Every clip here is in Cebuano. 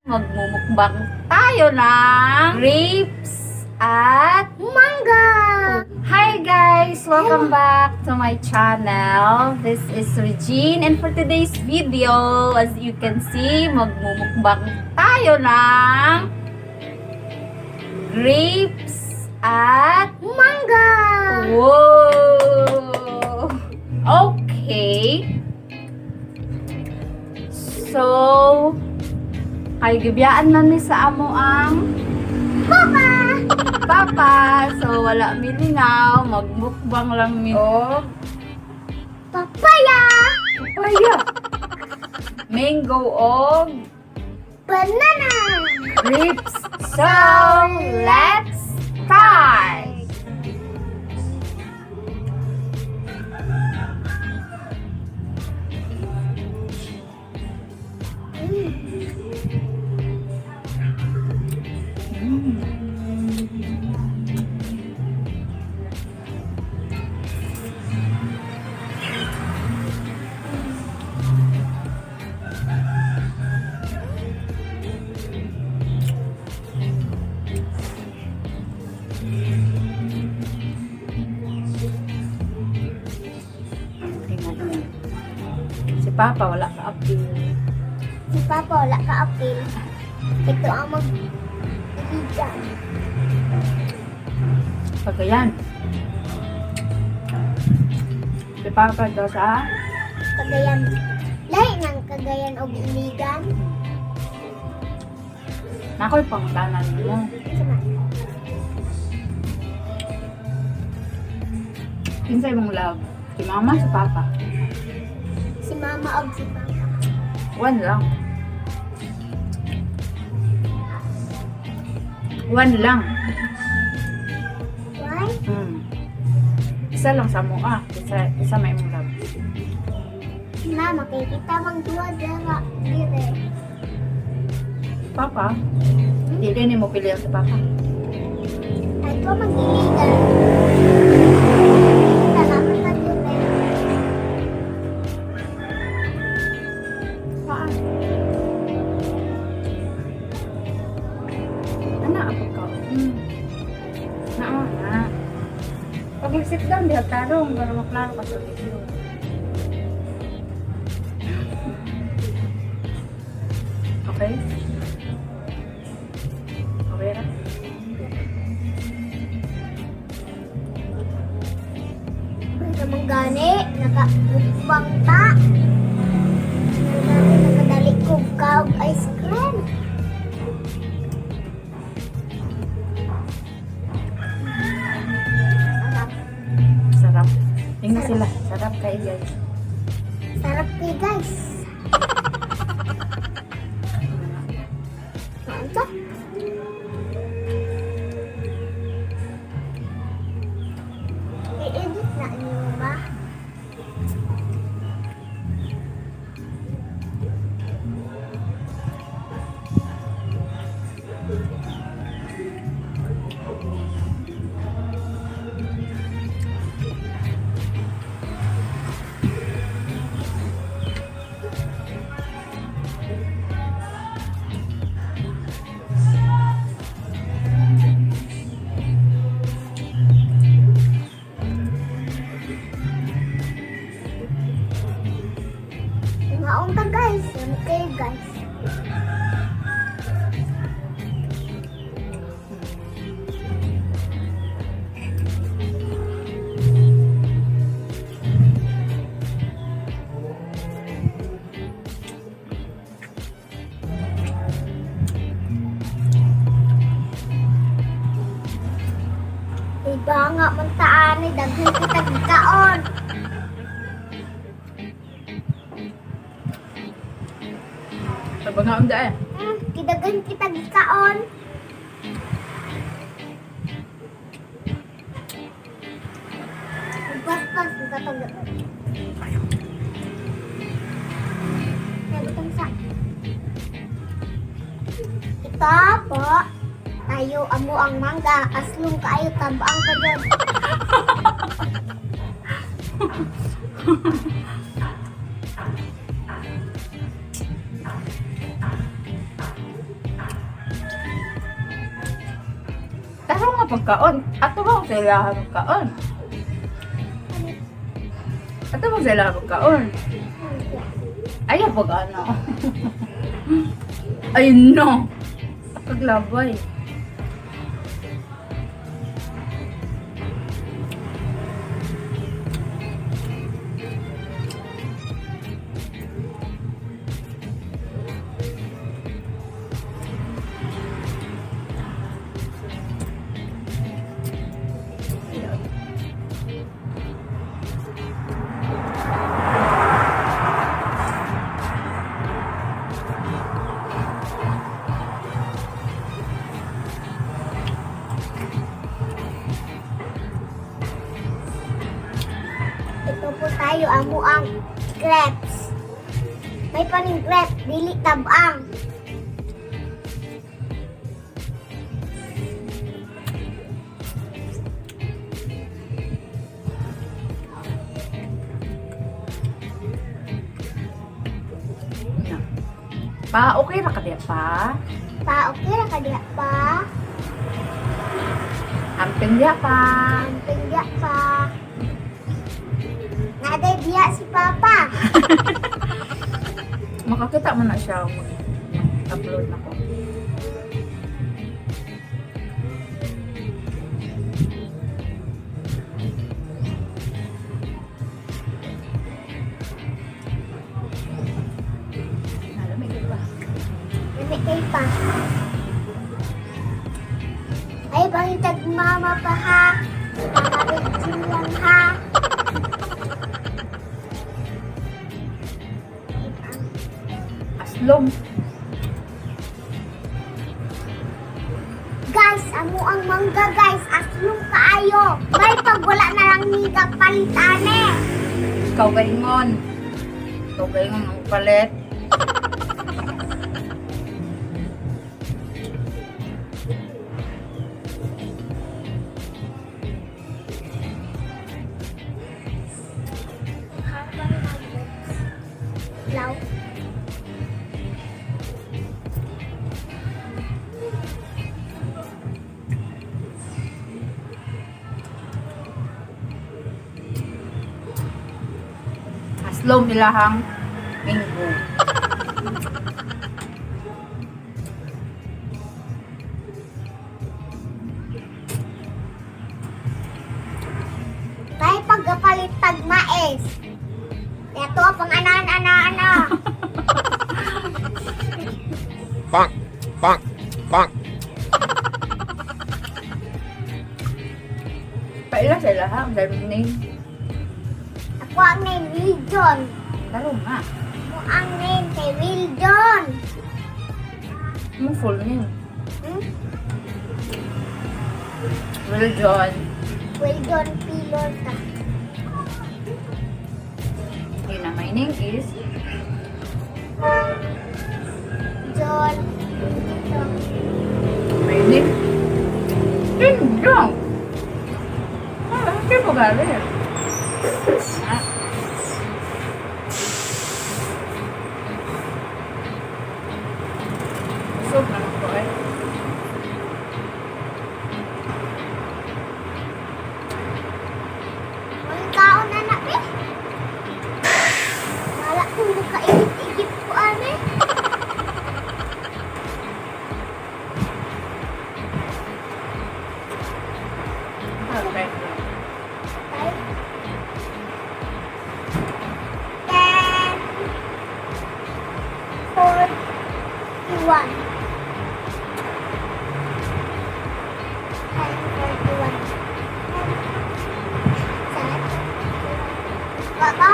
Magmumukbang tayo ng grapes at Mangga! Hi guys! Welcome back to my channel. This is Regine and for today's video, as you can see, magmumukbang tayo ng grapes at Mangga! Whoa! Okay. So, kay gibiyaan man mi sa amo ang Papa! papa. So, wala mi lingaw. Magmukbang lang mi. Oh, Papaya! papaya. Mango og Banana! grapes. So, let's start! Tingnan niyo. Si Papa wala ka appeal. Si Papa wala ka apil. Ito ang mag iligan. Pagayan. Si Papa daw sa Kagayan. Lahi ng Kagayan og iligan. Nakoy pangutanan mo. Sama. Kinsay mong love? Si Mama, si Papa? Si Mama og si Papa. One lang. One lang. Why? Isa lang sa mo ah. Isa, isa may mong love. Si Mama kay kita mang duha dira dire. Papa? Hindi din mo pili ang si Papa. Ay ko mag iligan. Salamat na dire. Paan? Ana, ako ka. Naa, na. Pag sit down, diha tarong para maklaro ka sa video. Okay? Okay ra? May namang gani, naka-mukbang ta. Gani, nakadali ko ka og ice cream. Sarap. Sarap. Tingnan sila. Sarap kayo guys. Sarap kay guys. Ano to? I-edit na niyo ba? Ngaon ka guys. Yan kayo guys. Iba nga man taanay, daghan kita gikaon. Sa bangaon da eh. Kidaghan kita gikaon. Paspas katong. Nagutong sa. Ito po, tayo amo ang mangga, aslong kaayo tabang ka dyan. Tarong nga pagkaon. Ato ba sa ilaha pagkaon? Ato ba sa ilaha pagkaon? Ayaw pag ano. Ay no. Paglabay. Ito po tayo amo ang grapes. May paning grape, dili tabang. Pa, okay ra ka diya pa? Pa, okay ra ka diha pa. Amping diya pa. Amping diha pa. Naday diha si Papa. Makakita mo na siya mag-upload na ko. Nalamig ba? Lami kay pa. Ay, bangitag mama pa ha. Papa lang ha. Aslong. Guys, amo ang mangga guys. Aslong kaayo. May pag wala na lang ni kapalitane. Ikaw gaingon. Ikaw gaingon ang palit. Law. Aslong ilahang minggo. Kay pagkapalit tag mais. Ito pang ana ana ana. Bonk, bonk, bonk. Paila sa ilahang dahil name. Ako ang name Will John. Tarong nga. Mo ang name kay Will John. Mo full name. Hmm? Will John. Will John Pilota. Yun na, my name is John Pilota. My name Ding dong. Ah, hindi po galing. Ah. Busog naman ko eh. Walang kaon na na eh. Wala kong makaigit-igit ko ane. Okay. 5, 10, 41. 10:41. Sad. Papa?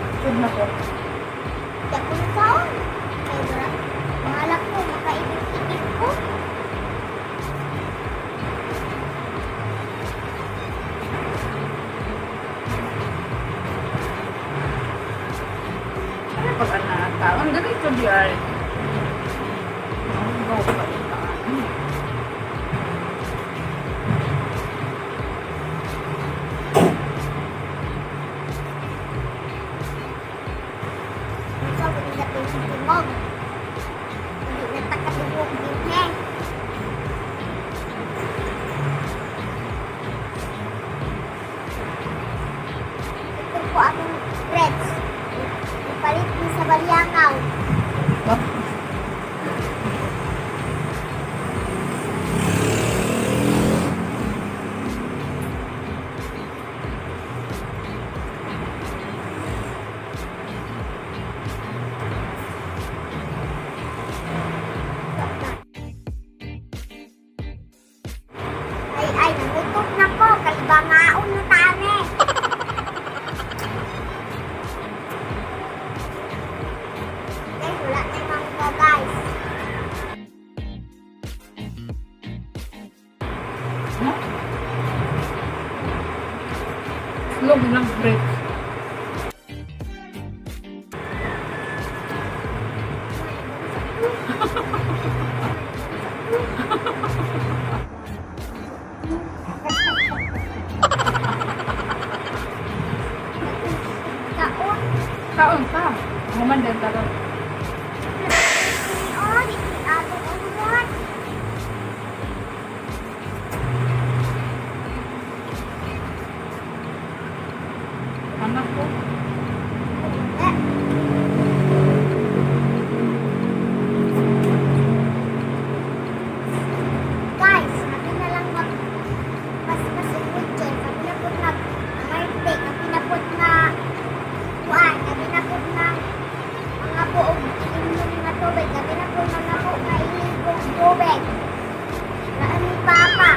Busog na ko. Di ako nakaon. Kaya bahala ko, makaigit-igit ko. Di ay. Ang gaw pa rin tayo. So, kung sa tingog. Hindi na takatubog din he. Ito po ang grapes. Ipalit ni sa Baliangaw. Ba? Ay, ay, nangutok na ko. Kalibangaon na tani. Guys, wala na yung mangga, guys. No? Slog lang grapes. Kaon. Kaon ka. Human din tayo. Oh, di ato ulan. Anak ko. Eh, guys, kami na lang mag paspas yung lechon. Kami na po nag birthday. Kami na po na kuan. Kami na po na mga buong ilimlim nga tubig. Kami na po mga buong nga iligong tubig. Naan ni Papa.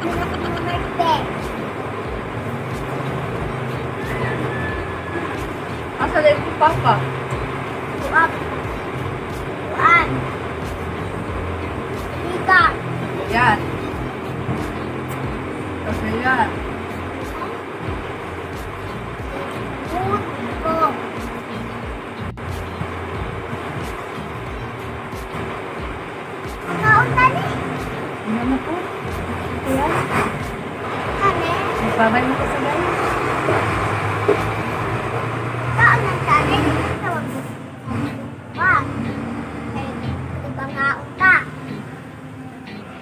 Kami na po na birthday. Asa din ko papa. Kuan. Kuan. Liga. Yan. Kasi yan. Food ko. Kaon tani. Ano po? Ito yan. Kani. Magbabay mo ko sa guys. Kaon ng tani. Tawag mo. Ba. Eh, iba nga ka.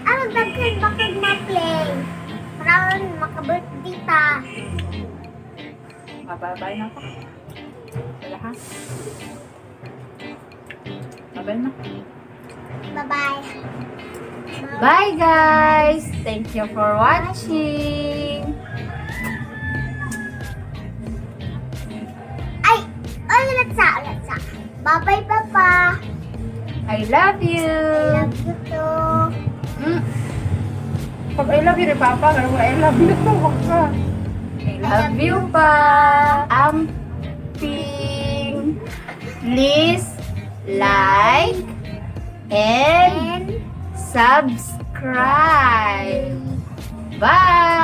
Ano daghan bakit ma-play? Parang maka-birthday ta. Mababay na ako. Wala ha. Babay na. Bye-bye. Bye guys! Thank you for watching! Ay, ulit sa, ulit sa. Bye-bye, papa. I love you! I love you too. Pag I love you rin, Papa, pero I love you too, wag ka. I love you pa! Amping! Please like and And subscribe! Bye!